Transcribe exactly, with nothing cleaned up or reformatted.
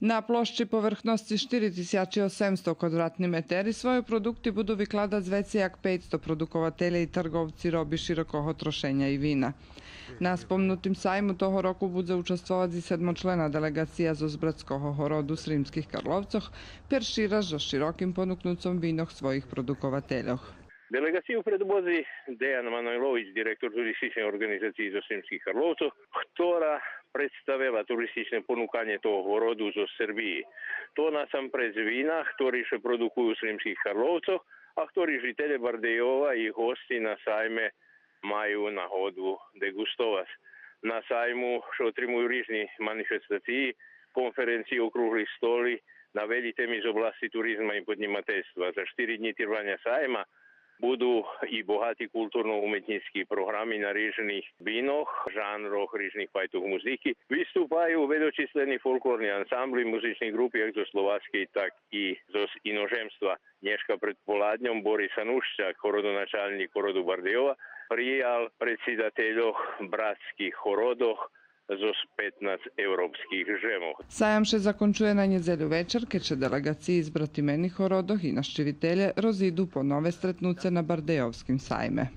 На площи поверхносци штири тисячи осемсто квадратни метери свойо продукти буду викладац вецей як пейцсто продукователє и тарговци роби широкого трошеня и вина. На спомнутим сайму того року будзе участвовац и седмочлена делеґация зоз братского городу Сримских Карловцох, перши раз зоз широким понукнуцом винох своїх продуковательох. Делеґацию предводзи Деян Манойлович, директор Туристичней орґанизациї зоз Сримских Карловцох, хтора представела туристичне понуканє того городу зоз Сербиї. То насампредз вина хтори ше продукую у Сримских Карловцох, а хтори жителє Бардейова и госци на сайме маю нагоду деґустовац. На сайму ше отримую рижни манифестациї, конференциї, округли столи на велї теми з обласци туризма и поднїмательства. За штири днї тирваня сайма буду и богати културно-уметнїцки програми на рижних бинох, жанрох, рижних файтох музики. Виступаю ведочислени фолклорни ансамбли, музични ґрупи, як зоз Словацкей, так и зоз иножемства. Нєшка предполадньом Борис Анущак, городоначалнїк городу Бардейова, приял предсидательох братских городох зоз петнац европских жемох. Саям ше закончує на нєдзелю вечар, кед ше делеґациї з братимених городох и нащивителє розиду по нове стретнуце на Бардейовским сайме.